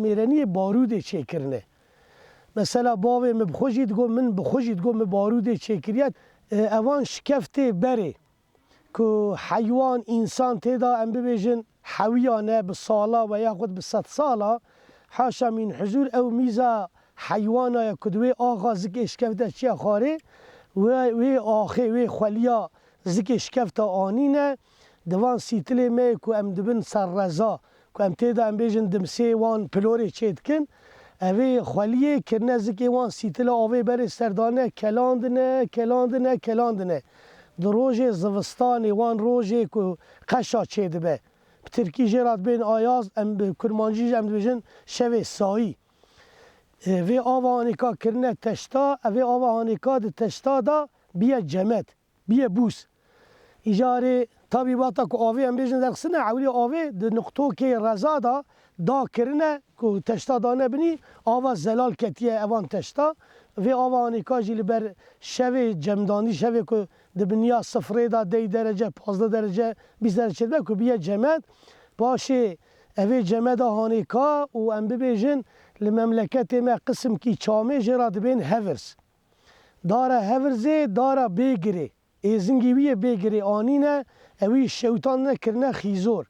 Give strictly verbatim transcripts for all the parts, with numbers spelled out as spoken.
mêreniyê barûdê çêkirine. Mesela bavê min bi xwe jî digot, min bi xwe jî digot, min barûdê çêkiriye. E, evan şikeftê berê ku heywan, însan tê de, em bibêjin, hewiyane bi sala we yaxud bi sedsala, haşa min huzûr, ew mîza heywana ye ku di wê axa zikê şikeft de çiye xwarê, wê, wê axê, wê xweliya zikê şikefta anîne, di van sîtilê me yê ku em dibin ser reza, ku em tê de, em bêjin, dimsê wan pilorê çêdikin, evê xweliyê kirine zikê wan sîtila avê berê serdane, kelandine, kelandine, kelandine. Di rojê zivistanê, wan rojê ku qeşa çêdibe, bi tirkî jê re dibên ayaz, em bi kurmancî jî em dibêjin şevê sayî. E, vê ava hanêka kirine teşta, evê ava hanêka di teşta da biye cemed, biye bûs. Îcarê tabî wexta ku avê, em bêjin, derxistine, ewlê avê di nuqtokê reza da dakirine ku teşta dane binî, ava zelal ketiye evan teşta. Vê ava hanêka jî li ber şevê cemdandî, şevê ku di biniya sifrê de, dey derece, pazdeh derece, bîst derece dibe ku biye cemed. Paşê evê cemeda hanêka û em bibêjin li memleketê me qisimkî çamê jê re dibên hevirs. Dara hevirzê, dara bêgirê. Êzingî wî yê bêgirê anîne, ewî şewitandine kirine xîzor.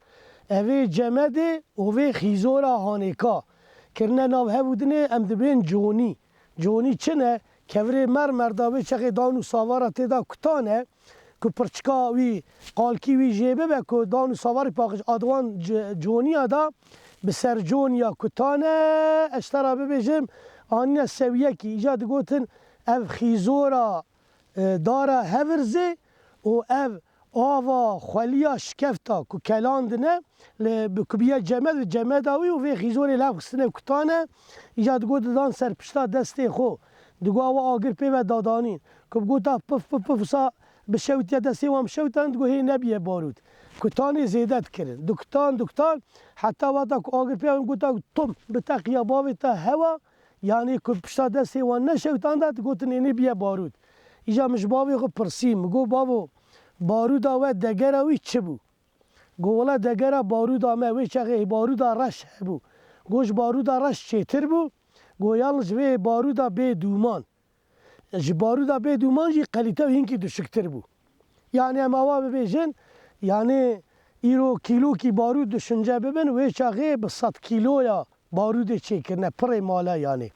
Evê cemedê û vê xîzora hanêka kirine nav hev û dinê, em dibên conî. Conî çi ne? Kevirê mermer da, wê çexê dan û savara tê de kutane, ku pirçika wî, qalkî wî jê bibe, ku dan û savarî paqij, a di wan c-, coniya da bi ser coniya kutane, ez ji te re bibêjim, anîne sewiyekî. Îca digotin ev xîzora, e, dara hevirzê û ev ava xweliya şikefta ku kelandine, li, bi kubiye cemed, bi cemeda wî û vê xîzorê li hev xistine kutane. Îca digot didan ser pişta destê xwe. Digot ew agir pê ve dadanîn. Ku bigota pif, pif, pif, wisa bişewitiye, destê wan bişewitane, digot hê nebiye barût. Kutanê zêde dikirin. Dikutan, dikutan, heta wexta ku agir pê ve gota tum, bi teqiya bavê te hewa, yanî ku pişta destê wan neşewitanda, digotin ênê biye barût. Îca min ji bavê xwe pirsî, min got, bavo, barûda we, degera wî çi bû? Got, wela degera barûda me, wê çaxê barûda reş hebû. Got, ji barûda reş çêtir bû. Got, yalnız ji vê barûda bê dûman. Ji barûda bê dûman jî qelîte wî hinkî duşiktir bû. Yanî em awa bibêjin, yanî îro kîlokî barûd duşince bibin, wê çaxê bi sed kîloya barûdê çêkirine, pirê mala yanî.